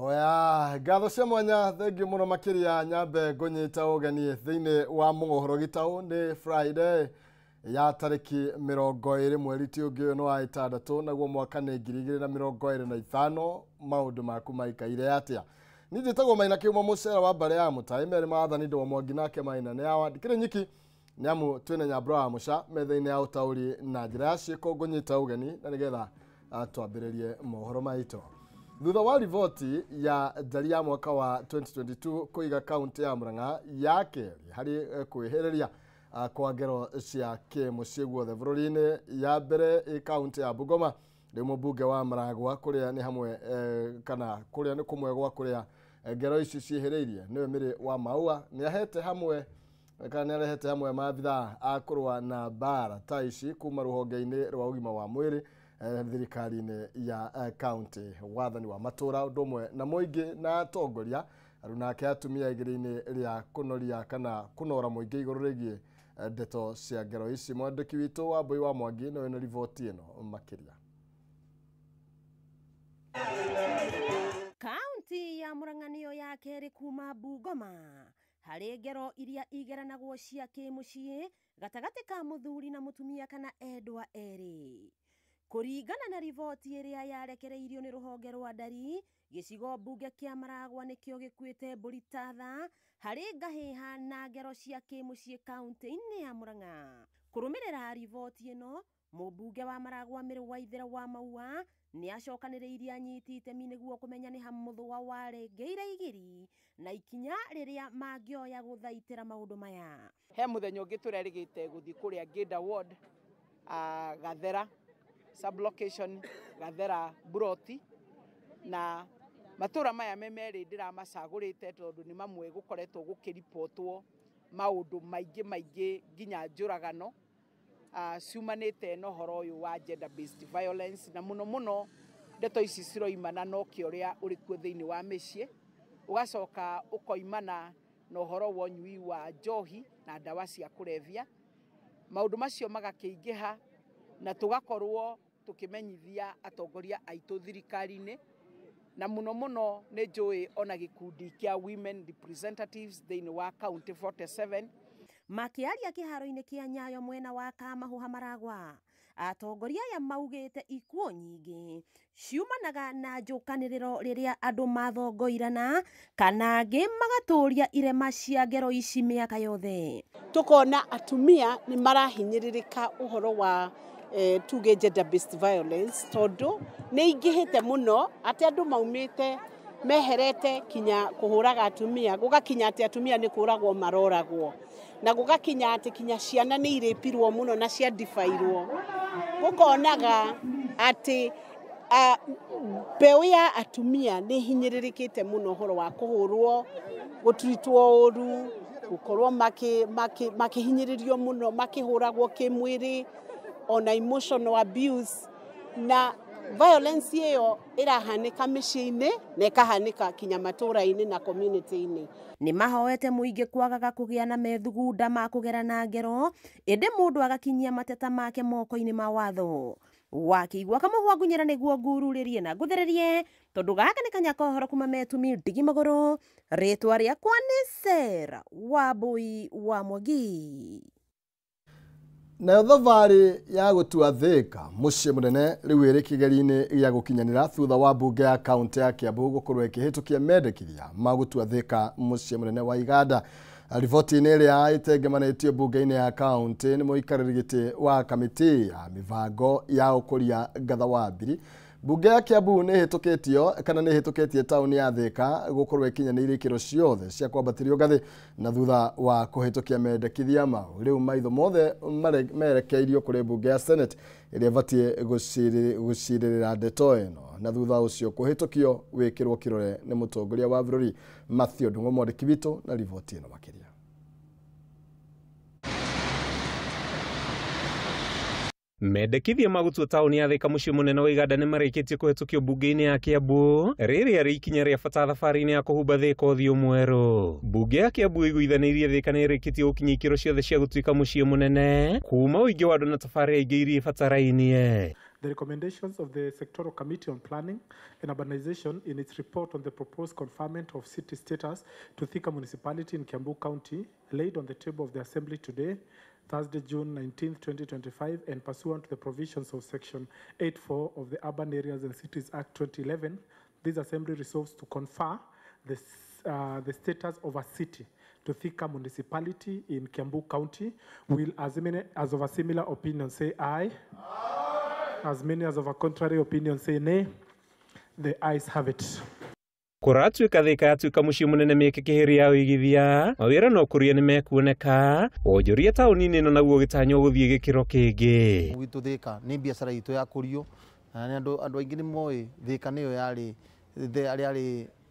Oya, ngatho cia mwanya thengiũ mũno makĩria nyambe ngũnyita ũgeni thĩinĩ wa mũhoro gĩtaũ. Nĩ Friday ya tarĩki 20 mweri ti ũngĩ ũyũ nĩ wa 6, naguo mwaka nĩ 2025. Maũndũ maku maikaire atĩa? Niĩ njĩtagwo Maina Kĩumo mũcera wa mbarĩ ya mũtai merĩ maathani ndĩ wa Mwangi nake Maina nĩ awa ndikĩrĩ nyiki nĩ amu twĩna Nyambura wa Mũca metha-inĩ ya ũtaũri na njĩra ya ciĩko ngũnyita ũgeni na nĩgetha twambĩrĩrie mohoro maitũ. Thutha wa riboti ya njari ya mwaka wa 2022 kũiga kaunti ya Murang'a ya kerĩ harĩ kwĩhĩrĩria kwa ngero cia kĩmũciĩ guothe bũrũri-inĩ, ya mbere ĩ kaunti ya Bungoma. Rĩu mũmbunge wa Maragwa kũrĩa nĩ hamwe kana kũrĩa nĩ kũmwe gwa kũrĩa ngero ici ciĩhĩrĩirie nĩwe Mĩrĩ wa Maua nĩ ahete hamwe kana nĩ arehete hamwe maabithaa a kũrũa na mbara ta ici kuma rũhonge-inĩ rwa ũgima wa mwĩrĩ thirikari-inĩ ya kaunti, wathani wa matũra ũndũ ũmwe na mũingĩ na atongoria arũ nake atumia igĩrĩ-inĩ rĩa kũnoria kana kũnora mũingĩ igũrũ rĩgiĩ ndeto cia ngero ici. Mwandĩki witũ wa Mbui wa Mwangi nĩwe na riboti ĩno makĩria. Kaunti ya Murang'a nĩyo ya kerĩ kuma Bungoma harĩ ngero iria igeranagwo cia kĩmũciĩ gatagatĩ ka mũthuri na mũtumia kana endwa erĩ. Kũringana na riboti ĩrĩa yarekereirio nĩ rũhonge rwa ndari, gĩcigo mbunge kĩa Maragwa nĩkĩo gĩkuĩte mbũri tatha harĩ ngahĩha na ngero cia kĩmũciĩ kaunti-inĩ ya Murang'a. Kũrũmĩrĩra riboti ĩno, mũmbunge wa Maragwa Mĩrĩ Waithera wa Maua nĩ acokanĩrĩirie anyiti itemi nĩguo kũmenya nĩ ha mũthũa warengeire igiri na ikinya rĩrĩa mangĩoya gũthaitĩra maũndũ maya. He mũthenya ũngĩ tũrerĩgĩte gũthiĩ kũrĩa Ngĩnda Ward, Gathera sublocation, Gathera Buroti, na matũra maya me merĩ ndĩramacagũrĩte tondũ nĩ mamwe gũkoretwo gũkĩribotwo maũndũ maingĩ maingĩ nginya njũragano ciumanĩte na ũhoro ũyũ wa gender based violence, na mũno mũno ndeto ici ciroimana na ũkĩa ũrĩa ũrĩ kuo thĩinĩ wa mĩciĩ, ũgacoka ũkoimana na ũhoro wa ũnyui wa njohi na ndawa cia kũrebia. Maũndũ macio magakĩingĩha na tũgakorwo tũkĩmenyithia atongoria aitũ thirikari-inĩ, na mũno mũno nĩ njũĩ ona gĩkundi kĩa women representatives thĩinĩ wa county 47. Makĩaria kĩharo-inĩ kĩa Nyayo mwena wa Kamahũha Maragwa, atongoria aya maugĩte ikuũ nyingĩ ciumanaga na njũkanĩrĩro rĩrĩa andũ mathongoirana kana angĩ magatũria irema cia ngero ici mĩaka yothe. Tukona atumia nĩ marahinyĩrĩrĩka ũhoro wa tuge gender based violence tondũ nĩ ingĩhĩte mũno atĩ andũ maumĩte meherete kinya kũhũraga atumia, gũgakinya atĩ atumia nĩ kũragwo maroragwo, na gũgakinya atĩ kinya ciana nĩ irĩpirwo mũno na ciandibairwo. Gũkonaga atĩ mbeũ ya atumia nĩ hinyĩrĩrĩkĩte mũno ũhoro wa kũhũrwo, gũtuitwo ũru, gũkorwo makĩhinyĩrĩrio mũno, makĩhũragwo kĩmwĩrĩ, ona emotional abuse, na violence ĩyo ĩrahanĩka mĩciĩ-inĩ na ĩkahanĩka kinya matũra-inĩ na community-inĩ. Nĩ mahoete mũingĩ kwagaga kũgĩa na methugunda ma kũgerana ngero, ĩndĩ mũndũ agakinyia mateta make moko-inĩ ma watho. Wakĩigua kamũhwa ngunyĩra nĩguo ngururĩrie na ngũthererie, tondũ gaka nĩ kanya kohoro kuma metumi ndigi magũrũ. Rĩtwa rĩakwa nĩ Sarah Wambui wa Mwangi. Nayo thabarĩ ya gũtua Thika mũciĩ mũnene rĩu ĩrĩ kĩgeri-inĩ gĩa gũkinyanĩra thutha wa mbunge ya kaunti ya Kiambu gũkorwo ĩkĩhĩtũkia mendekithia ma gũtua Thika mũciĩ mũnene wa Iganda. Riboti-inĩ ĩrĩa ĩtengemanĩtio mbunge-inĩ ya kaunti nĩ mũikarĩri gĩtĩ wa kamĩtĩ ya mĩbango ya ũkũria Ngatha wa Mbiri, mbunge ya Kiambu nĩ ĩhĩtũkĩtio kana nĩ ĩhĩtũkĩtie taũni ya Thika gũkorwo ĩkinyanĩirie ikĩro ciothe cia kwambatĩrio ngathĩ, na thutha wa kũhĩtũkia mendekithia mau rĩu maitho mothe merekeirio kũrĩ mbunge ya Senate ĩrĩa ĩbatiĩ gũcirĩrĩra ndeto ĩno, na thutha ũcio kũhĩtũkio wĩkĩrwo kĩrore nĩ mũtongoria wa bũrũri Mathew Ndung'u. Mwandĩki witũ na riboti ĩno makĩria. Mendekithia ma gũtua taũni ya Thika mũciĩ mũnene wa Iganda nĩ marĩkĩtie kũhĩtũkio mbunge-inĩ ya Kiambu rĩrĩa rĩ ikinya rĩa bata thabarĩ-inĩ ya kũhumba Thika ũthiũ mwerũ. Mbunge ya Kiambu ĩiguithanĩirie Thika nĩ ĩrĩkĩtie gũkinyia ikĩro ciothe cia gũtuĩka mũciĩ mũnene kuma ũingĩ wa andũ na tabarĩra ingĩ iria ibatarainie. The recommendations of the Sectoral Committee on Planning and Urbanization in its report on the proposed conferment of city status to Thika Municipality in Kiambu County laid on the table of the Assembly today, Thursday, June 19, 2025, and pursuant to the provisions of Section 8.4 of the Urban Areas and Cities Act 2011, this Assembly resolves to confer the status of a city to Thika Municipality in Kiambu County. Will as many as of a similar opinion say aye? Aye. As many as of a contrary opinion say nay. The ayes have it. Kũratuĩka Thika yatuĩka mũciĩ mũnene mĩeke kĩhĩri ya ũigithia mawĩra no kũria nĩ mekuoneka wonjoria taũni-inĩ ĩno naguo gĩtanywo gũthiĩ gĩkĩro kĩngĩ. Gwitũ Thika nĩ biacara itũ ya kũrio na nĩ andũ aingĩ nĩ moĩ Thika nĩyo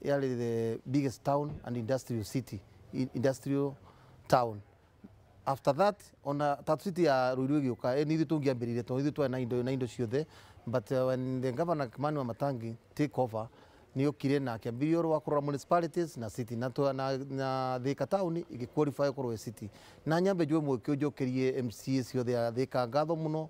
yarĩ the biggest town and industrial city, industrial town. After that, ona Tatu City ya Ruiru ĩgĩũka, nĩ ithuĩ tũngĩambĩrĩirie tondũ ithuĩ twarĩ na indo ciothe, but when the governor Kimani Wamatangi take over, nĩ okire na akĩambĩrĩria ũhoro wa kũrora municipalities na city na Thika town ĩgĩqualify gũkorwo ĩ city. Na nyambe njoe mweke njokerie MCA ciothe ya Thika ngatho mũno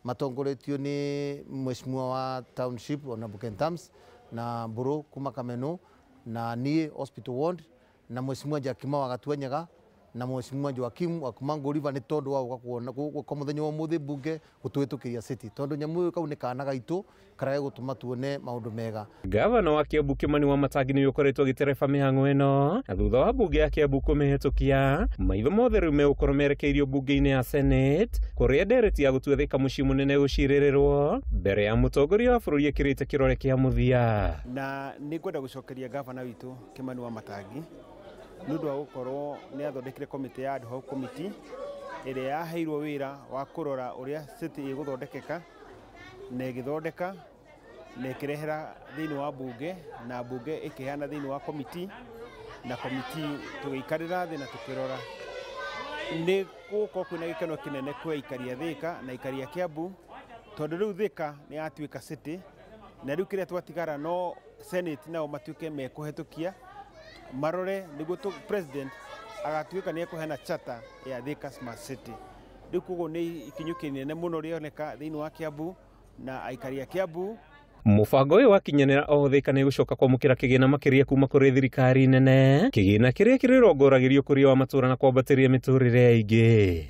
matongoretio nĩ mheshimiwa wa township Honorable Ken Thams na Mburu kuma Kameno na niĩ hospital ward na mheshimiwa Jakima wa Gatuanyaga na mheshimiwa Joakim wa kuma River nĩ tondũ wa gũka kuona kwa mũthenya wa ũmũthĩ mbunge gũtũhĩtũkĩria city tondũ nyamũ ĩyo kau nĩ kana gaitũ karĩa gũtũma tuone maũndũ mega. Gavana wa Kiambu Kimani Wamatangi nĩwe ũkoretwo agĩtereba mĩhang'o ĩno na thutha wa mbunge ya Kiambu kũmĩhĩtũkia maitho mothe rĩu megũkorwo merekeirio mbunge-inĩ ya Senate kũrĩa ndereti ya gũtua Thika mũciĩ mũnene gũcirĩrĩrwo mbere ya mũtongoria wa bũrũri ekĩrĩte kĩrore kĩa mũthia. Na nĩ ngwenda gũcokeria gavana witũ Kimani Wamatangi nĩ ũndũ wa gũkorwo nĩ athondekire komĩtĩ ya ad hoc committee ĩrĩa yaheirwo wĩra wa kũrora ũrĩa city ĩgũthondekeka na ĩgĩthondeka na ĩkĩrehera thĩinĩ wa mbunge na mbunge ĩkĩheana thĩinĩ wa komiti na komiti tũgĩikarĩra thĩ na tũkĩrora. Nĩ gũgũkorwo kwĩna gĩkeno kĩnene kwĩ aikari a Thika na aikari a Kiambu tondũ rĩu Thika nĩ yatuĩka city na rĩu kĩrĩa twatigara no Senate nao matuĩke mekũhetũkia marore nĩguo president agatuĩka nĩ ekũheana charter ya Thika Smart City. Rĩu koguo nĩ ikinyũ kĩnene mũno rĩoneka thĩinĩ wa Kiambu na aikari a Kiambu. Mũbango ũyũ wakinyanĩra o Thika nĩ gũcoka kwamũkĩra kĩgĩna makĩria kuma kũrĩ thirikari nene kĩgĩna kĩrĩa kĩrĩrongoragĩrio ũkũria wa matũũra na kwambatĩria mĩtũrĩre ya aingĩ.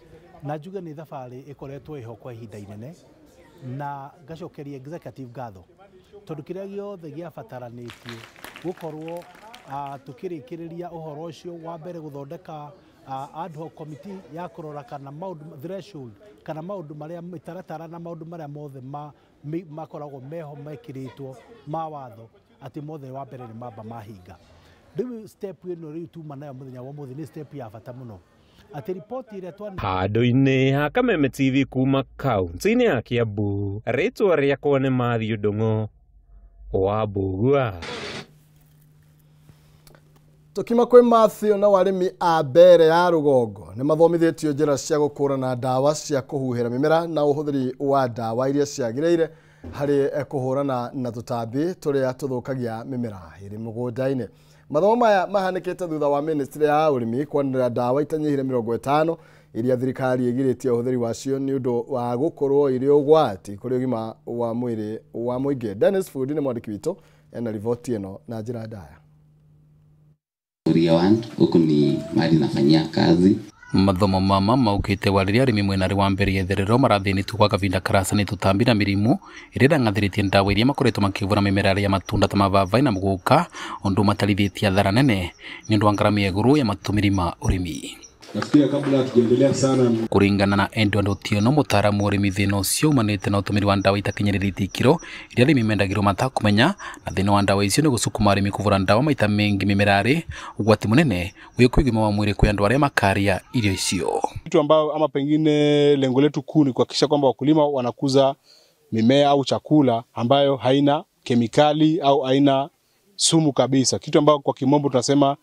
Na njuge nĩ thabarĩ ĩkoretwo ĩho kwa ihinda inene na ngacokeria executive ngatho tondũ kĩrĩa gĩothe gĩabataranĩtie gũkorwo tukĩrĩkĩrĩria ũhoro ũcio wa mbere gũthondeka ad hoc committee ya kũrora kana maũndũ threshold kana maũndũ marĩa mĩtaratara na maũndũ marĩa mothe makoragwo meho mekĩrĩtwo ma watho atĩ mothe wa mbere nĩ mamba mahinga. Rĩu step ĩno rĩu tuma nayo mũthenya wa ũmũthĩ nĩ step ya bata mũno atĩ ripoti ĩrĩa twa handũ-inĩ ha Kameme TV kuma kaunti-inĩ ya Kiambu rĩtwa rĩakwa nĩ Matthew Ndung'u wa Mbugua. Tukima kwĩ Matthew na warĩmi a mbere ya rũgongo nĩ mathomithĩtio njĩra cia gũkũrana ndawa cia kũhuhĩra mĩmera na ũhũthĩri wa ndawa iria ciagĩrĩire harĩ kũhũrana na tũtambi tũrĩa tũthũkagia mĩmera ĩrĩ mũgũnda-inĩ. Mathomo maya mahanĩkĩte thutha wa ministry ya ũrĩmi kwanĩrĩra ndawa itanyihire 50 iria thirikari ĩgirĩtie ũhũthĩri wacio nĩ ũndũ wa gũkorwo irĩ ũgwati kũrĩ ũgima wa mwĩrĩ wa mũingĩ. Dennis Fundi nĩ mwandĩki witũ ena riboti ĩno na njĩra ndaya. Huku ni mahali nafanyia kazi. Mathomo mama maukite wa rĩrĩa arĩmi mwena wa mbere yetherero marathinĩtwo kwa kavinda karasa nĩ tũtambi na mĩrimũ ĩrĩa ĩrang'athĩrĩtie ndawa iria makoretwo makĩvũra mĩmera ya matunda ta mavavaĩ na mũgũka ũndũ matarithĩtie athara nene nĩ ũndũ wa ngarama ya igũrũ ya matũmĩri ma ũrĩmi. Nafikiria kabla tujaendelea sana kuringana na Edward Otieno mũtaaramu wa ũrĩmi thĩna ũcio umanĩte na ũtũmĩri wa ndawa itakinyĩrĩrĩtie ikĩro iria arĩmi mendagĩrwo matakũmenya na thĩna wa ndawa icio nĩ gũcukuma arĩmi kũvũra ndawa maita mengi mĩmera-rĩ ũgwati mũnene wĩ kwĩ ũgima wa mwĩrĩ kwĩ andũ arĩa makarĩa irio icio. Kitu ambao ama pengine lengo letu kuu ni kuhakikisha kwamba wakulima wanakuza mimea au chakula ambayo haina kemikali au haina sumu kabisa, kitu ambao kwa kimombo tunasema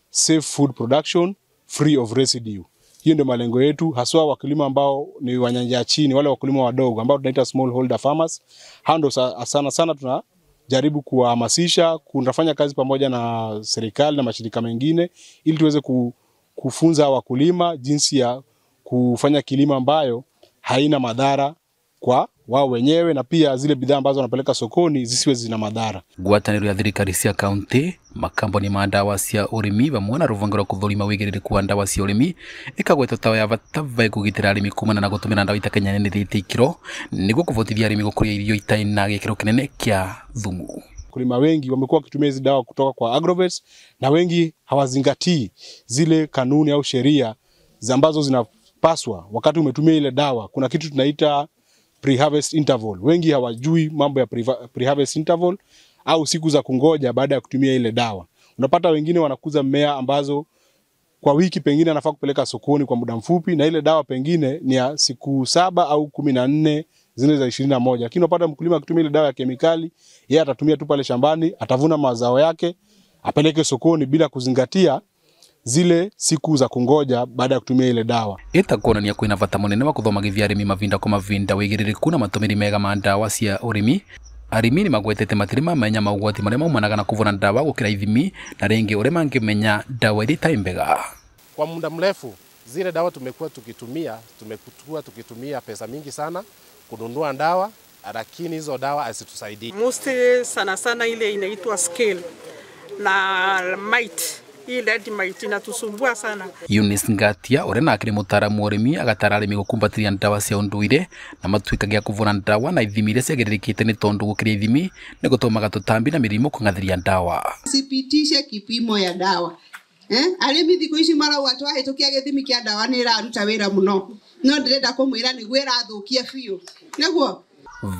safe food production free of residue. Hiyo ndio malengo yetu, haswa wakulima ambao ni wanyanja chini, wale wakulima wadogo ambao tunaita smallholder farmers. Hao ndio sana sana tunajaribu kuwahamasisha, kunafanya kazi pamoja na serikali na mashirika mengine ili tuweze kufunza wakulima jinsi ya kufanya kilimo ambayo haina madhara kwa wao wenyewe na pia zile bidhaa ambazo wanapeleka sokoni zisiwe zina madhara. Ngwatanĩro ya thirikari cia kaunti, makambuni ma ndawa cia ũrĩmi vamwe na rũhonge rwa kũthũrima wĩigĩrĩrĩku wa ndawa cia ũrĩmi ĩkagwetwo tayo ya bata vaĩ kũgitĩra arĩmi kumana na gũtũmĩra ndawa itakinyanĩrĩte ikĩro nĩguo kũvotithia arĩmi gũkũria irio itarĩ na gĩkĩro kĩnene kĩa thumu. Wakulima wengi wamekuwa wakitumia hizi dawa kutoka kwa agrovets na wengi hawazingatii zile kanuni au sheria ambazo zinapaswa wakati umetumia ile dawa. Kuna kitu tunaita pre-harvest interval. Wengi hawajui mambo ya pre-harvest interval au siku za kungoja baada ya kutumia ile dawa. Unapata wengine wanakuza mmea ambazo kwa wiki pengine anafaa kupeleka sokoni kwa muda mfupi, na ile dawa pengine ni ya siku 7 au 14, zile za 21. Lakini unapata mkulima akitumia ile dawa ya kemikali, yeye atatumia tu pale shambani, atavuna mazao yake, apeleke sokoni bila kuzingatia zile siku za kungoja baada ya kutumia ile dawa. Itakuonania kwina bata munene wa kuthomagithia arimi mavinda kwa mavinda wigiririku na matumiri mega ma ndawa cia urimi. Arimi ni magwetete matiri mamenya maugwati maria maumanaga na kuvuna ndawa gukira ithimi na ringi uria mangimenya ndawa iria itai mbega. Kwa muda mrefu zile dawa tumekuwa tukitumia pesa mingi sana kununua ndawa, lakini hizo dawa hazitusaidii. Mostly sana sana ile inaitwa scale na mite. Hii red mite inatusumbua sana. Eunice Ngatia uria nake ni mutaaramu wa urimi agatara arimi gukumbatiria ndawa cia unduire na matuikagia kuvuna ndawa na ithimi iria ciagĩrĩrĩkĩte nĩ tondu gũkĩria ithimi nĩ gũtũmaga tũtambi na mĩrimũ kũng'athĩria ndawa. Sipitishe kipimo ya dawa. Arĩmi thikũ ici marauga twahĩtũkia gĩthimi kĩa ndawa nĩ ĩraruta wĩra mũno, no ndĩrenda kũmwĩra nĩguo ĩrathũkia biũ. Nĩguo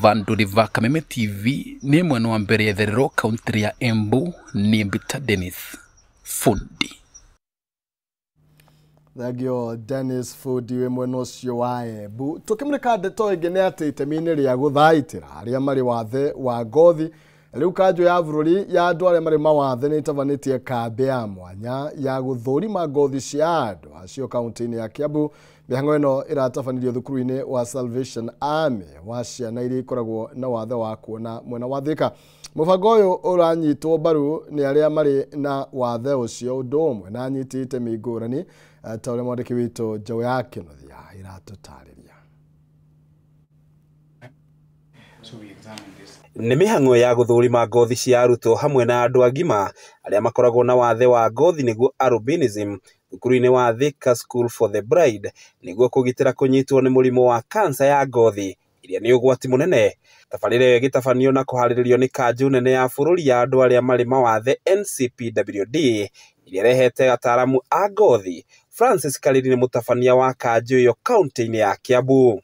Vandũ va Kameme TV nĩ mwena wa mbere ya itherero kaunti ya Embu. Nĩ Mbita Dennis Fundi. Thengio Dennis Fundi wĩ mwena ũcio wa Embu. Tũkĩmũrĩka ndeto ĩngĩ nĩ atĩ itemi-inĩ rĩa gũthaitĩra arĩa marĩ wathe wa ngothi, rĩu kanjũ ya bũrũri ya andũ arĩa marĩ mawathe nĩ ĩtabanĩtie kambĩ ya mwanya ya gũthũrima ngothi cia andũ acio kaunti-inĩ ya Kiambu. Mĩhang'o ĩno ĩratabanirio thukuru-inĩ wa Salvation Army wa ciana iria ikoragwo na wathe wa kuona mwena wa Thika. Mũbango ũyũ ũranyitwo mbaru nĩ arĩa marĩ na wathe ũcio ũndũ ũmwe na anyiti itemi ngũrani ta ũrĩa mwandĩki witũ Njaũ ya Kĩnuthia ĩratũtarĩria. Nĩ mĩhang'o ya gũthũrima ngothi cia arutwo hamwe na andũ agima arĩa makoragwo na wathe wa ngothi nĩguo albinism thukuru-inĩ wa Thika School for the Blind nĩguo kũgitĩra kũnyitwo nĩ mũrimũ wa kansa ya ngothi ĩrĩa nĩ ũgwati mũnene. Tabarĩra ĩyo ĩgĩtabanio na kũharĩrĩrio nĩ kanjũ nene ya bũrũri ya andũ arĩa marĩ mawathe NCPWD ĩrĩa ĩrehete ataaramu a ngothi. Francis Kariri nĩ mũtabania wa kanjũ ĩyo kaunti-inĩ ya Kiambu.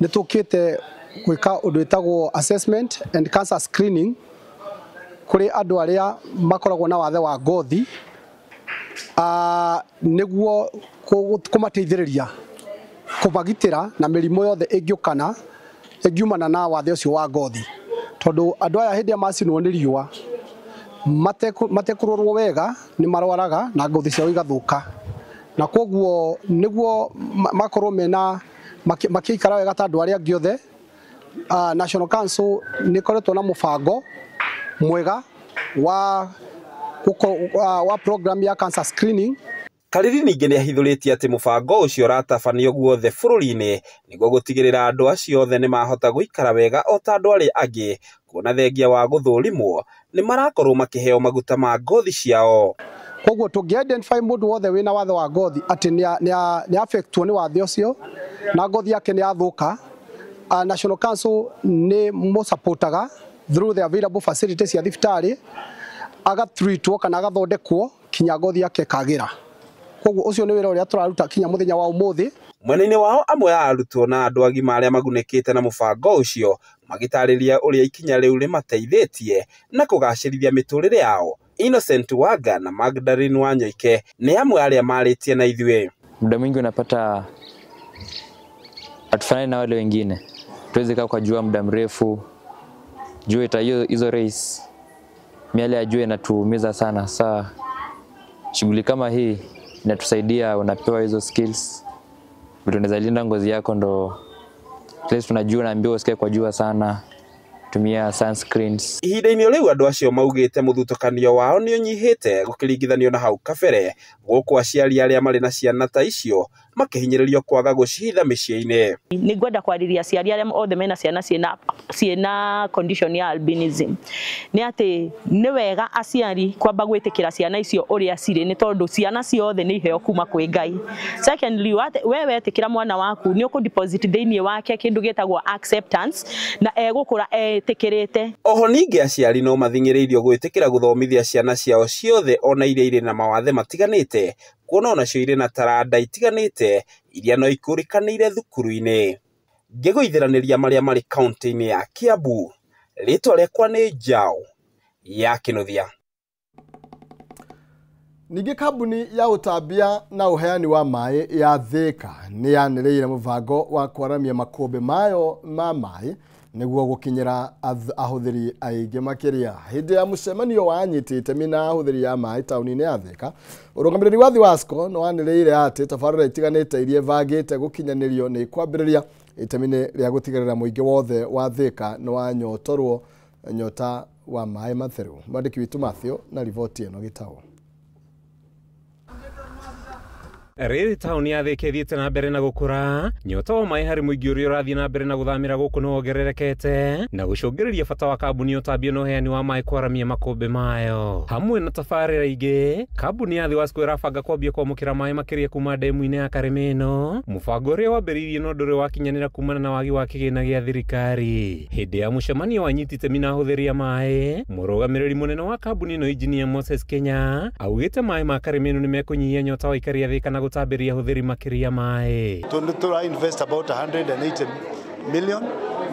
Nĩ tũkĩte gwĩka ũndũ wĩtagwo assessment and cancer screening kũrĩ andũ arĩa makoragwo na wathe wa ngothi, nĩguo kũmateithĩrĩria kũmagitĩra na mĩrimũ yothe ĩngĩũkana ĩngiumana na wathe ũcio wa ngothi, tondũ andũ aya hĩndĩ ĩrĩa macinwo nĩ riũa matekũrorwo wega nĩ marwaraga na ngothi ciao igathũka, na koguo nĩguo makorwo mena makĩikara wega ta andũ arĩa angĩ othe. National Council nĩ ĩkoretwo na mũbango mwega wa program ya cancer screening. Kariri ningĩ nĩahithũrĩtie atĩ mũbango ũcio ũratabanio guothe bũrũri-inĩ nĩguo gũtigĩrĩra andũ acio othe nĩmahota gũikara wega o ta andũ arĩa angĩ, kuona thengia wa gũthũrimwo nĩ marakorwo makĩheo maguta ma ngothi ciao. Koguo tũngĩ identify mũndũ wothe wĩna wathe wa ngothi atĩ nĩ affectwo nĩ wathe ũcio na ngothi yake nĩ yathũka, National Council nĩ mũsupportaga through the available facilities cia thibitarĩ, agatreatwo kana agathondekwo kinya ngothi yake ĩkagĩra. Koguo ũcio nĩ wĩra ũrĩa tũraruta kinya mũthenya wa ũmũthĩ. Mwena-inĩ wao amwe a arutwo na andũ agima arĩa magunĩkĩte na mũbango ũcio magĩtarĩria ũrĩa ikinya rĩu rĩmateithĩtie na kũgacĩrithia mĩtũrĩre yao. Innocent Waga na Magdalene Wanyoike nĩ amwe arĩa marĩtie na ithuĩ. Muda mwingi unapata hatufanani na wale wengine, tuwezi kaa kwa jua muda mrefu, jua ita hizo race miale ya jua inatuumiza sana. Saa shughuli kama hii inatusaidia, unapewa hizo skills vitu unaweza linda ngozi yako, ndo place tunajua naambiwa usikae kwa jua sana, tumia sunscreens. Ihinda-inĩ rĩu andũ acio maugĩte mũthutũkanio wao nĩ ũnyihĩte gũkĩringithanio na hau kabere, gũkũ aciari arĩa marĩ na ciana ta icio Makĩhinyĩrĩrio kwaga gũcihitha mĩciĩ-inĩ. Nĩ ngwenda kwarĩria aciari arĩa othe mena ciana ciĩna condition ya albinism nĩ atĩ nĩ wega aciari kwamba gwĩtĩkĩra ciana icio ũrĩa cirĩ, nĩ tondũ ciana ciothe nĩ iheo kuma kwĩ Ngai. Secondly, we wetĩkĩra mwana waku nĩ ũkũ deposit thĩinĩ wake kĩndũ gĩtagwo acceptance na egũkũra etĩkĩrĩte. Oho ningĩ aciari no mathing'ĩrĩirio gwĩtĩkĩra gũthomithia ciana ciao ciothe ona iria irĩ na mawathe matiganĩte, kuona onacio irĩ na taranda itiganĩte iria no ikũrĩkanĩire thukuru-inĩ. Ngĩgũithĩranĩria marĩa marĩ kaunti-inĩ ya Kiambu, rĩtwa rĩakwa nĩ Njaũ ya Kĩnuthia. Ningĩ kambuni ya ũtambia na ũheani wa maĩ ya Thika nĩ yanĩrĩire mũbango wa kwaramia makũmbĩ mayo ma maĩ nĩguo gũkinyĩra ahũthĩri aingĩ makĩria. Hĩndĩ ya mũcemanio wa anyiti itemi na ahũthĩri a maĩ taũni-inĩ ya Thika, ũrũgamĩrĩri wa Thiwasco nĩ wanĩrĩire atĩ tabarĩra itiganĩte iria ĩbangĩte gũkinyanĩrio nĩ kwambĩrĩria itemi-inĩ rĩa gũtigĩrĩra mũingĩ wothe wa Thika nĩ wanyotorwo nyota wa maĩ matheru. Mwandĩki witũ Mathew na riboti ĩno gĩtaũ. Rĩrĩ taũni ya Thika ĩthiĩte na mbere na gũkũra, nyota wa maĩ harĩ mũingĩ ũrĩa ũrathiĩ na mbere na gũthamĩra gũkũ nĩ wongererekete na gũcũngĩrĩria bata wa kambuni ya ũtambia na ũheani wa maĩ kwaramia makũmbĩ mayo. Hamwe na tabarĩra ingĩ, kambuni ya Thiwasco ĩrabanga kwambia kwamũkĩra maĩ makĩria kuma ndemu-inĩ ya Karĩmĩno, mũbango ũrĩa wambĩrĩirie no ndũrĩ wakinyanĩra kumana na wagi wa kĩgĩna gĩa thirikari. Hĩndĩ ya mũcemanio wa anyiti itemi na ahũthĩri a maĩ, mũrũgamĩrĩri mũnene wa kambuni ĩno Engineer Moses Kenya augĩte maĩ ma Karĩmĩno nĩ mekũnyihia nyota wa aikari a Thika na gũtambĩria ahũthĩri makĩria maĩ. Tũra invest about 180 million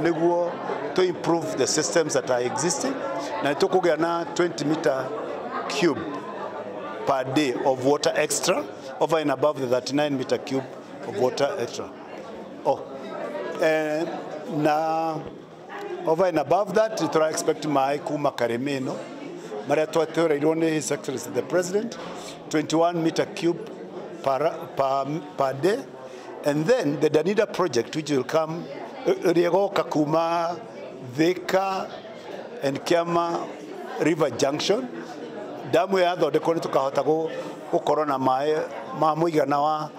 nĩguo to improve the systems that are existing, na tũkũgĩa na 20 meter cube per day of water extra over and above the 39 meter cube of water extra. Na over and above that tũra expect maĩ kuma Karĩmĩno marĩa twatũreirwo nĩ His Excellency the President, 21 meter cube per day, and then the Danida project, which will come rĩgoka kuma Thika and Kiama River Junction, damu yathondekwo nĩ tũkahota gũkorwo na maĩ ma mũigana wa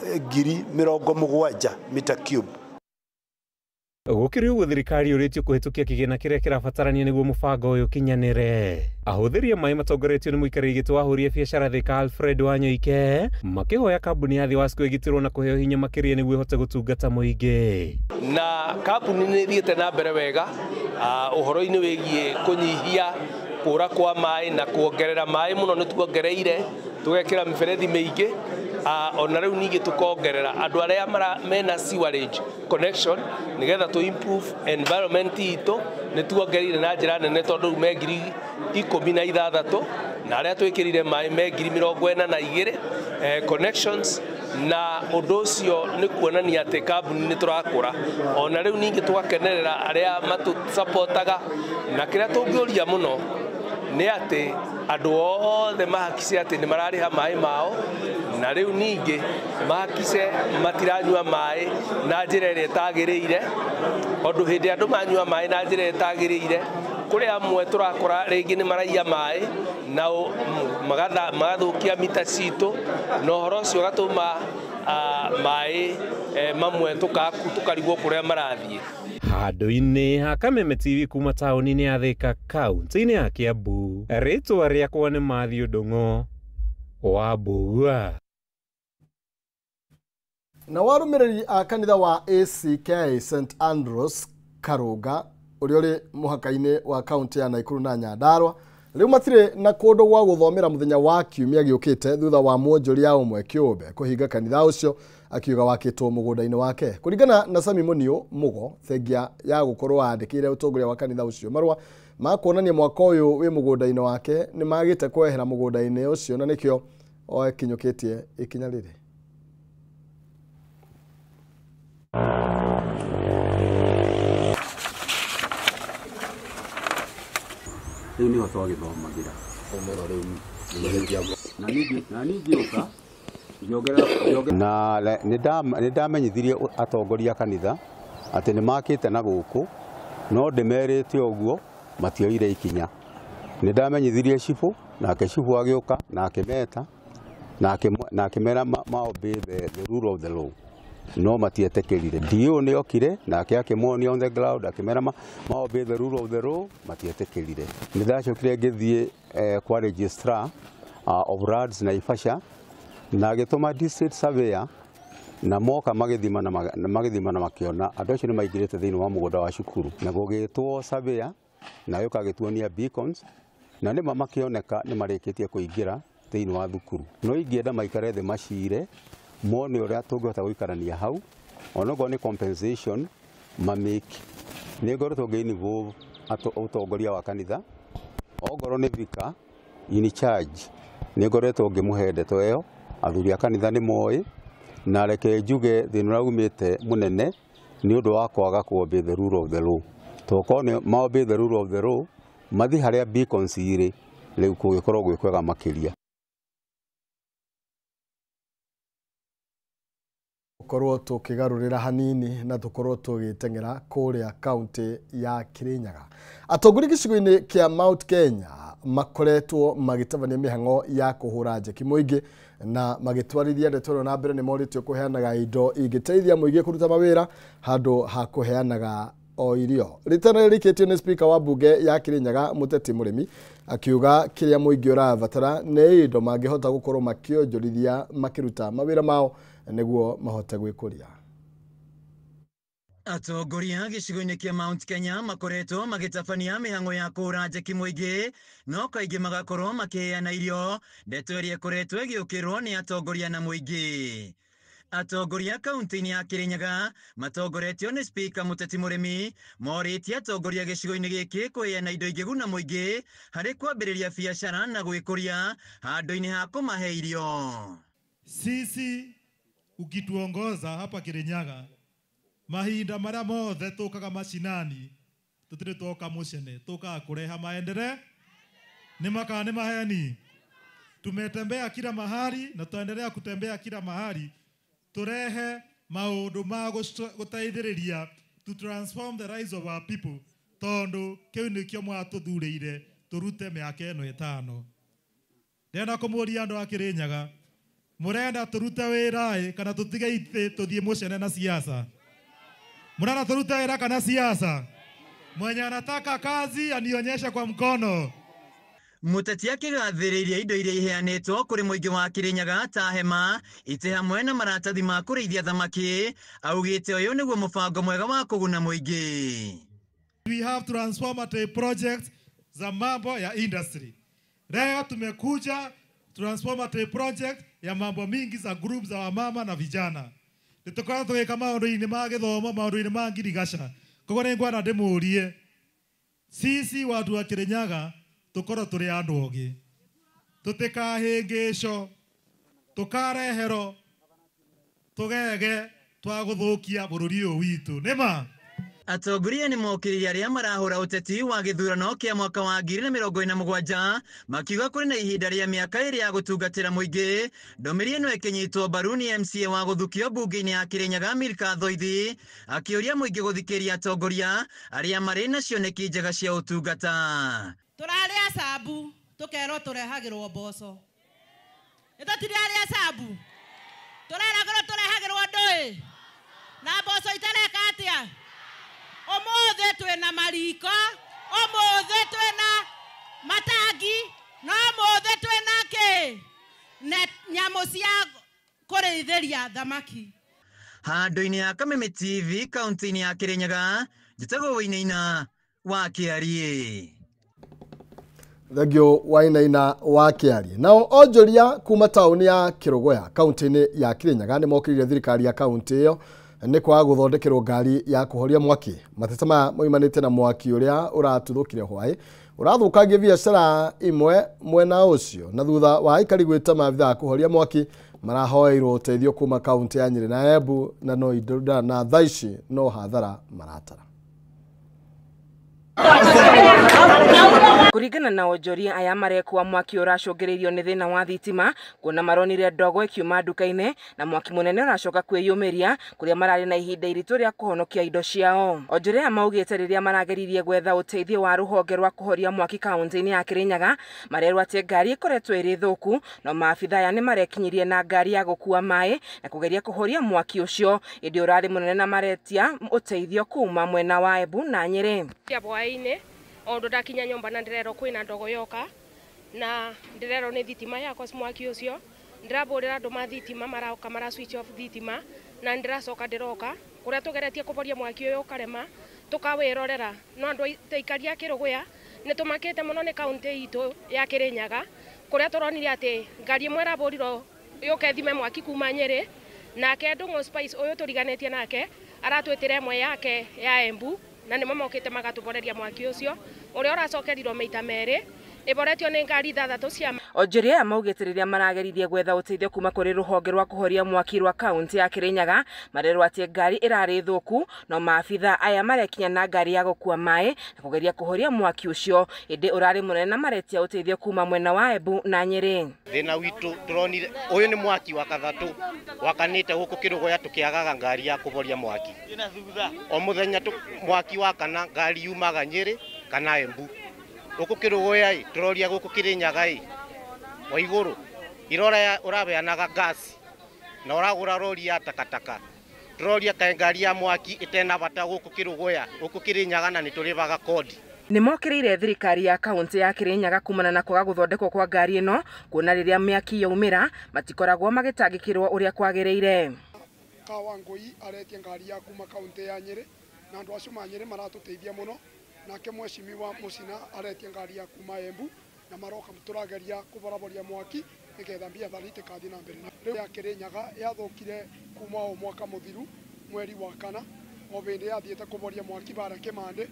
70,000 meter cube. Gũkĩrĩ ũguo thirikari yũrĩtio kũhĩtũkia kĩgĩna kĩrĩa kĩrabatarania nĩguo mũbango ũyũ ũkinyanĩre. Ahũthĩri a maĩ matongoretio nĩ mũikarĩri gĩtĩ wa ahũri a biacara Thika Alfred Wanyoike makĩhoya kambuni ya Thiwasco ĩgitĩrwo na kũheo hinya makĩria nĩguo ĩhote gũtungata mũingĩ. Na kambuni nĩ ĩthiĩte na mbere wega ũhoro-inĩ wĩgiĩ kũnyihia kũra kwa maĩ na kuongerera maĩ mũno. Nĩ tuongereire tũgekĩra mĩberethi mĩingĩ, ona rĩu ningĩ tũkongerera andũ arĩa mena sewerage connection nĩgetha tũ improve environment itũ. Nĩ tuongereire na njĩra nene tondũ me 16,000 na arĩa twĩkĩrire maĩ me 42,000 connections, na ũndũ ũcio nĩ kuonania atĩ kambuni nĩ tũrakũra. Ona rĩu ningĩ tũgakenerera arĩa matũsapotaga, na kĩrĩa tũngĩũria mũno nĩ atĩ andũ othe mahakice atĩ nĩ mararĩha maĩ mao, na rĩu ningĩ mahakice matiranyua maĩ na njĩra ĩrĩa ĩtagĩrĩire, tondũ hĩndĩ andũ manyua maĩ na njĩra ĩtagĩrĩire, kũrĩ amwe tũrakora rĩngĩ nĩ maraiya maĩ na magathũkia mita citũ, na ũhoro ũcio ũgatũma maĩ mamwe tũkarigwo kũrĩa marathiĩ. Handũ-inĩ ha Kameme TV kuma taũni-inĩ ya Thika kaunti-inĩ ya Kiambu, rĩtwa rĩakwa nĩ Mathew Ndung'o wa Mbugua. Na warũmĩrĩri a kanitha wa ACK St Andrews Karũnga ũrĩa ũrĩ mũhaka-inĩ wa kaunti ya Nakuru na Nyandarua rĩu matirĩ na kũndũ gwa gũthomera mũthenya wa kiumia gĩũkĩte thutha wa mwonjoria ũmwe kĩũmbe kũhinga kanitha ũcio akiuga wakĩtwo mũgũnda-inĩ wake. Kũringana na Sami Munio Mugo, thengia ya gũkorwo andĩkĩire ũtongoria wa kanitha ũcio marũa ma kuonania mwaka ũyũ wĩ mũgũnda-inĩ wake nĩ magĩte kwehera mũgũnda-inĩ ũcio na nĩkĩo oekinyũkĩtie ikinya rĩrĩ. Rĩu nĩho twagĩthomagĩra na niĩ ngĩũka na nĩ ndamenyithirie atongoria a kanitha atĩ nĩ makĩte na gũkũ, no ndĩmerĩte ũguo matioire ikinya. Nĩ ndamenyithirie cibũ, nake cibũ agĩũka na akĩmeta Na akĩmera ma obey the rule of the law, no matietĩkĩrire. DO nĩ okire nake akĩmonia on the ground, akĩmera ma obey the rule of the law, matietĩkĩrire. Nĩ ndacokire ngĩthiĩ kwa registrar of Lands Naivasha, na agĩtũma district surveyor, na moka magĩthima na makĩona andũ acio nĩ maingĩrĩte thĩinĩ wa mũgũnda wa cukuru, na gũgĩtwo surveyor na gĩũka agĩtuonia beacons, na nĩma makĩoneka nĩ marĩkĩtie kũingĩra thĩinĩ wa thukuru. No ingĩenda maikare thĩ macire mone ũrĩa tũngĩhota gũikarania hau, onokorwo nĩ compensation mamake. Nĩ ngoretwo ngĩ-involve ũtongoria wa kanitha, ongorwo nĩ vicar in charge, nĩ ngoretwo ngĩmũhe ndeto ĩyo. Athuri a kanitha nĩ moĩ, na reke njuge thĩna ũrĩa umĩte mũnene nĩ ũndũ wa kwaga ku obey the rule of the law. Tokorwo nĩ ma obey the rule of the law, mathiĩ harĩa beacons irĩ, rĩu kũgĩkorwo gwĩ kwega makĩria. Korwo tukigarurira hanini na tukorwo tugiteng'era kuria kaunti ya Kirinyaga. Atongoria gĩcigo-inĩ kĩa Mount Kenya makoretwo magĩtabania mĩhang'o ya kũhũra njeki mũingĩ na magĩtwarithia ndeto ĩno na mbere. Nĩ morĩtio kũheanaga indo ingĩteithia mũingĩ kũruta mawĩra handũ ha kũheanaga o irio. Rĩtana rĩrĩkĩtio nĩ speaker wa bunge ya Kirinyaga Mũteti Mũrĩmi akiuga kĩrĩa mũingĩ ũrabatara nĩ indo mangĩhota gũkorwo makĩonjorithia makĩruta mawĩra mao nĩguo mahote gwĩkũria. Atongoria gĩcigo-inĩ kĩa Mount Kenya makoretwo magĩtabania mĩhang'o ya kũhũra njeki mũingĩ, no kaingĩ magakorwo makĩheana irio, ndeto ĩrĩa ĩkoretwo ĩgĩũkĩrwo nĩ atongoria na mũingĩ. Atongoria kaunti-inĩ ya Kirinyaga matongoretio nĩ Speaker Mũteti Mũrĩmi morĩtie atongoria gĩcigo-inĩ gĩkĩ kũheana indo ingĩguna mũingĩ harĩ kwambĩrĩria biacara na gwĩkũria handũ-inĩ ha kũmahe irio. Sisi ukituongoza hapa Kirinyaga, mahinda maria mothe tukaga mashinani, tutire twoka mucene, tukaga kureha maendeleo. Ni makaa ni maheni. Tumetembea kila mahali na tutaendelea kutembea kila mahali, turehe maundu ma guteithiriria to transform the lives of our people, tondu kiu nikio mwatuthurire turute miaka ĩno 5. Ndĩrenda kũmũria andũ a Kirinyaga, murenda turute wĩra kana tutige itĩ tuthie mucene na siasa? Murenda turute wĩra kana siasa? Mwenye anataka kazi anionyeshe kwa mkono. Mũteti akĩgathĩrĩria indo iria iheanĩtwo kũrĩ mũingĩ wa Kirinyaga ta hema, itĩ hamwe na maratathi ma kũrĩithia thamaki, augĩte ũyũ nĩguo mũbango mwega wa kũguna mũingĩ. We have transformative projects za mambo ya industry. Leo tumekuja transformative project ya mambo mingi za group za wamama na vijana. Nĩtũkoragwo tũgĩka maũndũ-inĩ ma gĩthomo, maũndũ-inĩ ma ngirigaca. Koguo nĩngwenda ndĩmũrie, sisi watu wa Kirinyaga tukorwo tũrĩ andũ ogĩ, tũtikahĩngĩcwo, tũkarehero tũgege twa gũthũkia bũrũri ũyũ witũ. Nĩma? Atongoria nĩ mokĩrĩire arĩa marahũra ũteti wa gĩthurano kĩa mwaka wa 2027 makiuga kũrĩ na ihinda rĩa mĩaka ĩrĩ ya gũtungatĩra mũingĩ. Ndũmĩrĩri ĩno ĩkĩnyitwo mbaru nĩ MCA wa gũthukio mbunge-inĩ ya Kirinyaga Milka Thoithi, akĩũria mũingĩ gũthikĩrĩria atongoria arĩa marĩ na cioneki njega cia ũtungata. Tũrarĩa cabu tũkerwo tũrehagĩrwo mboco. Nĩ tũtirarĩa cabu, tũreragĩrwo tũrehagĩrwo ndũĩ na mboco itareka atĩa. Ũmũthĩ twĩna mariko, ũmũthĩ twĩna matangi, na ũmũthĩ twĩna kĩ? Na nyamũ cia kũrĩithĩria thamaki. Handũ-inĩ ha Kameme TV kaunti-inĩ ya Kirinyaga, njĩtagwo Wainaina wa Kĩariĩ. Thengio Wainaina wa Kĩariĩ. Nao onjoria kuma taũni ya Kĩrũgũya kaunti-inĩ ya Kirinyaga nĩ mokĩrĩire thirikari ya kaunti ĩyo nĩ kwaga gũthondekerwo ngari ya kũhoria mwaki. Mateta maya moimanĩte na mwaki ũrĩa ũratuthũkire hwaĩ ũrathũkangia biacara imwe mwena ũcio, na thutha wa aikari gwĩta maabithaa a kũhoria mwaki marahoeirwo ũteithio kuma kaunti ya Nyĩrĩ na Embu, na no indo na thaa ici no hathara maratara. Kuringana na onjoria aya marekwa mwaki ũracũngĩrĩirio nĩ thĩna wa thitima kuona maronire ndogo ĩkiuma nduka-inĩ na mwaki mũnene ũracoka kwĩyumĩria kũrĩa mararĩ na ihinda iritũ rĩa kũhonokia indo ciao. Onjoria aya maugĩte rĩrĩa marageririe gwetha ũteithio wa rũhonge rwa kũhoria mwaki kaunti-inĩ ya Kirinyaga marerwo atĩ ngari ĩkoretwo ĩrĩ thũku no maabitha aya nĩ marekinyirie na ngari ya gũkua maĩ na kũgeria kũhoria mwaki ũcio ĩndĩ ũrarĩ mũnene na maretia ũteithio kuma mwena wa Embu na Nyĩrĩ. Ondu ndakinya nyomba na ndirerwo kwina ndogo yoka na ndirerwo ni thitima yakwa mwaki ucio ndirabũrĩra andũ ma thitima maroka mara switch off thitima na ndiracoka ndiroka kuria tugeretie kũboria mwaki ũyũ ũkarema tukawĩrorera no andũ aikari a Kĩrũgũya nĩ tũmakĩte mũno nĩ kaunti itũ ya Kĩrĩnyaga kuria tũronire atĩ ngari ĩmwe ĩrabũrirwo yũke ĩthime mwaki kuma Nyĩrĩ nake Ndung'u Spice ũyũ tũriganĩtie nake aratwĩtĩra ĩmwe yake ya Embu na nĩmo mokĩte magatũboreria mwaki ũcio ũrĩa ũracokerirwo maita merĩ ĩboretio nĩ ngari ithathatũ cia. Onjoria aya maugĩte rĩrĩa marageririe gwetha ũteithio kuma kũrĩ rũhonge rwa kũhoria mwaki rwa kaunti ya Kĩrĩnyaga marerwo atĩ ngari ĩrarĩ thũku no maabitha aya marekinya na ngari ya gũkua maĩ na kũgeria kũhoria mwaki ũcio ĩndĩ ũrarĩ mũnene na maretia ũteithio kuma mwena wa Embu na Nyĩrĩ. Thĩna witũ tũronire ũyũ nĩ mwaki wa kathatũ wakanĩte gũkũ Kĩrũgũya tũkĩagaga ngari ya kũboria mwaki o mũthenya mwaki wakana ngari yumaga Nyĩrĩ kana Embu gũkũ Kĩrũgũya ĩ tũroria gũkũ Kĩrĩnyaga ĩ wa igũrũ irora ũrabeanaga gasi na ũragũra rori ya takataka tũroria kaĩ ngari ya mwaki ĩtena bata gũkũ Kĩrũgũya gũkũ Kĩrĩnyaga na nĩ tũrĩbaga kodi. Nĩmokĩrĩire thirikari ya kaunti ya Kĩrĩnyaga kumana na kwaga gũthondekwo kwa ngari ĩno kuona rĩrĩa mĩaki yaumĩra matikoragwo magĩtangĩkĩrwo ũrĩa kwagĩrĩire. Kawangũi aretie ngari ya kuma kaunti ya Nyĩrĩ na andũ acio ma Nyĩrĩ maratũteithia mũno nake mheshimiwa Mũcina aretie ngari ya kuma Embu na maroka tũrageria kũboraboria mwaki nĩgetha biathara itikathi na mbere. Rĩu ya Kĩrĩnyaga yathũkire kuma o mwaka mũthiru mweri wa kana o hĩndĩ yathiĩte kũboria mwaki bara Kĩmandĩ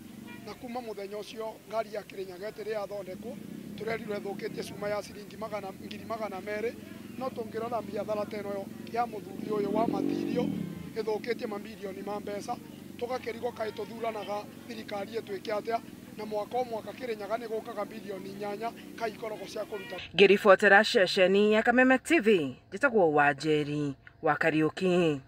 na kuma mũthenya ũcio ngari ya Kĩrĩnyaga ĩtĩrĩ yathondekwo tũrerirwo ĩthũkĩtie cuma ya ciringi 200,000 no tũngĩrora biathara ta ĩno ya mũthuri ũyũ wa matirio ĩthũkĩtie mamirioni ma mbeca tũgakĩrigwo kaĩ tũthuranaga thirikari ĩtwĩke atĩa na mwaka o mwaka Kĩrĩnyaga nĩ gũkaga bilioni 8 kai ikoragwo cia kũruta. Ngĩribotera ceceni ya Kameme TV njĩtagwo Wanjeri wa Kariũki.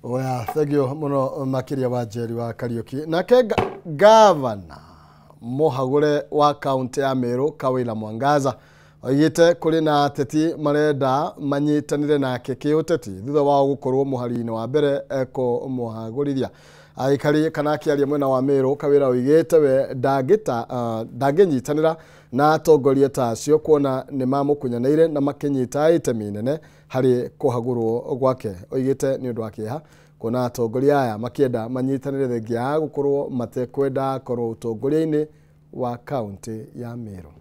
Oya, thank you muno makiria wa Njeri wa Kariuki. Nake gavana mũhagũre wa kaunti ya Meru Kawira Mwangaza oigĩte kũrĩ na ateti marenda manyitanĩre nake kĩũteti thutha wao gũkorwo mũhari-inĩ wa mbere ekũmũhagũrithia. Aikari kana akĩaria mwena wa Meru Kawira oigĩte we ndangĩnyitanĩra na atongoria ta acio kuona nĩ mamũkunyanĩire na makĩnyita itemi inene harĩ kũhagũrwo gwake. Oigĩte nĩ ũndũ wa kĩeha kuona atongoria aya makĩenda manyitanĩre thengia ya gũkorwo matekwenda akorwo ũtongoria-inĩ wa kaunti ya Meru.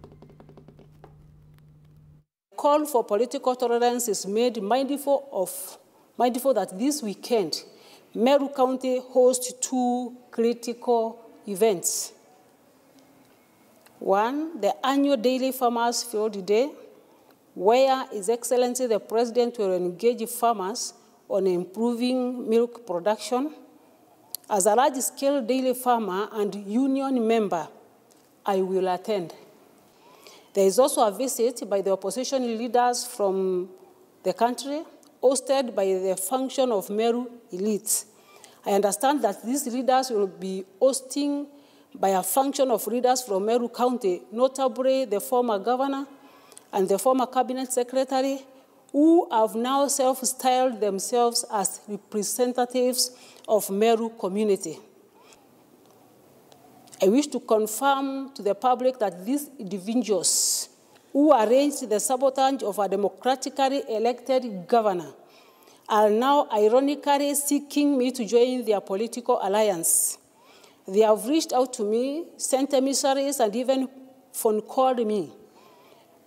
Call for political tolerance is made mindful that this weekend Meru County hosts two critical events. One, the annual Daily Farmers Field Day, where His Excellency the President will engage farmers on improving milk production. As a large-scale daily farmer and union member, I will attend. There is also a visit by the opposition leaders from the country, hosted by the function of Meru elites. I understand that these leaders will be hosting by a function of leaders from Meru County, notably the former governor and the former cabinet secretary, who have now self-styled themselves as representatives of Meru community. I wish to confirm to the public that these individuals who arranged the sabotage of a democratically elected governor are now ironically seeking me to join their political alliance. They have reached out to me, sent emissaries, and even phone called me.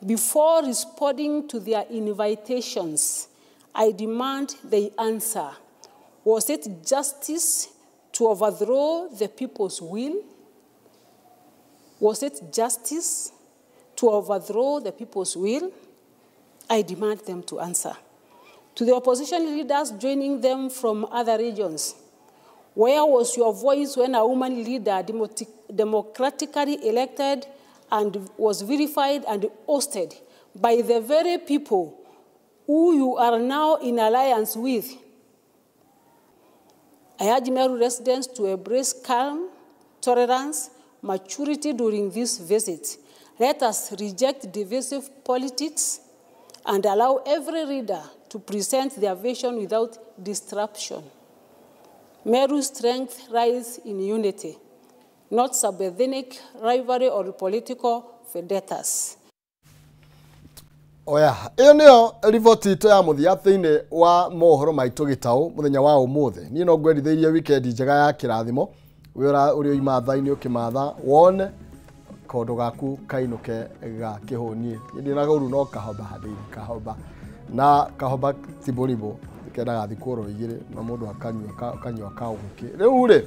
Before responding to their invitations, I demand they answer. Was it justice to overthrow the people's will? Was it justice to overthrow the people's will? I demand them to answer. To the opposition leaders joining them from other regions, where was your voice when a woman leader democratically elected and was verified and ousted by the very people who you are now in alliance with? I urge Meru residents to embrace calm, tolerance, maturity during this visit. Let us reject divisive politics and allow every leader to present their vision without disruption. Meru's strength lies in unity, not sub-ethnic rivalry or political vendettas. Oya, ĩyo nĩyo riboti itũ ya mũthia thĩinĩ wa mohoro maitũ gĩtaũ mũthenya wa ũmũthĩ. Niĩ no ngwendithĩirie weekend njega ya kĩrathimo. Wĩ ũrĩa ũimatha-inĩ ũkĩmatha wone kaũndũ gaku kainũke ga kĩhũniĩ. Niĩ ndĩna ũru no kahomba handĩire kahomba. Na kahomba ti mũrimũ, kendaga thikũ oro igĩrĩ na mũndũ akanyua akanyua kaũgũkĩ. Rĩu rĩ,